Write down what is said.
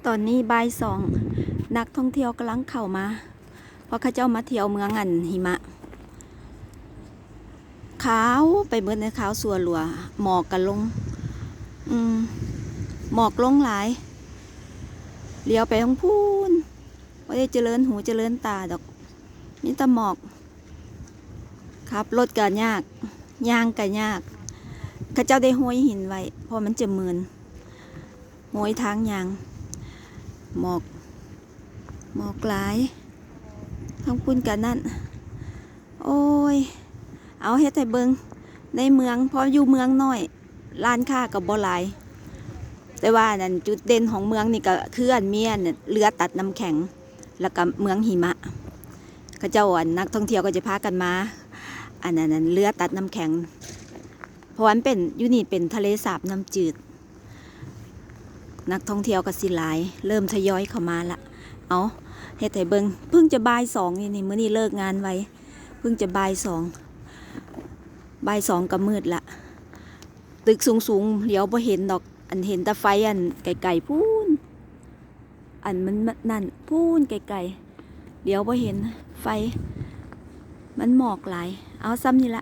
ຕອນນີ້ບ່າຍສອງ ນັກທ່ອງທ່ຽວກຳລັງເຂົ້າມາ ເພາະເຂົາເຈົ້າມາທ່ຽວເມືອງອັນຫິມະ. ຂາວໄປເໝິດເລີຍ ຂາວຊົ່ວຫຼວ ໝອກກະລົງ ອືມ ໝອກລົງຫຼາຍ. ຫຼຽວໄປທາງພຸ້ນ ບໍ່ໄດ້ຈະເລີນຫູຈະເລີນຕາດອກ ມີແຕ່ໝອກ. ຂັບລົດກະຍາກ ຍ່າງກະຍາກ. ເຂົາເຈົ້າໄດ້ໂຮຍຫີນໄວ້ ເພາະມັນຈະເມີນ ໂຮຍທາງຍ່າງ. ໝອກ ໝອກຫຼາຍ ທາງພຸ້ນກະນັ້ນ. ໂອ້ຍ ເອົາ ເຮັດໃຫ້ເບິ່ງໃນເມືອງ ເພາະຢູ່ເມືອງນ້ອຍ ຮ້ານຄ້າກໍບໍ່ຫຼາຍ. ແຕ່ວ່າອັນນັ້ນ ຈຸດເດັ່ນຂອງເມືອງນີ້ກໍຄືອັນ ມີອັນເຮືອຕັດນ້ຳແຂງ ແລ້ວກໍເມືອງຫິມະ. ເຂົາເຈົ້າ ອັນ ນັກທ່ອງທ່ຽວກໍຈະພາກັນມາ ອັນນັ້ນ ອັນເຮືອຕັດນ້ຳແຂງ ເພາະວ່າມັນເປັນ ຢູ່ນີ້ເປັນທະເລສາບນ້ຳຈືດ. ນັກທ່ອງທ່ຽວກໍຊິຫຼາຍ ເລີ່ມທະຍອຍເຂົ້າມາລະ. ເອົາ ເຮັດໃຫ້ເບິ່ງ ເພິ່ງຈະບ່າຍສອງນີ້ ມື້ນີ້ເລີກງານໄວ ເພິ່ງຈະບ່າຍສອງ ບ່າຍສອງກໍມືດລະ. ຕຶກສູງໆ ຫຼຽວບໍ່ເຫັນດອກ ອັນ ເຫັນແຕ່ໄຟອັນໄກໆພຸ້ນ ອັນມັນນັ້ນພຸ້ນໄກໆ ຫຼຽວບໍ່ເຫັນໄຟ ມັນໝອກຫຼາຍ. ເອົາ ສ່ຳນີ້ລະ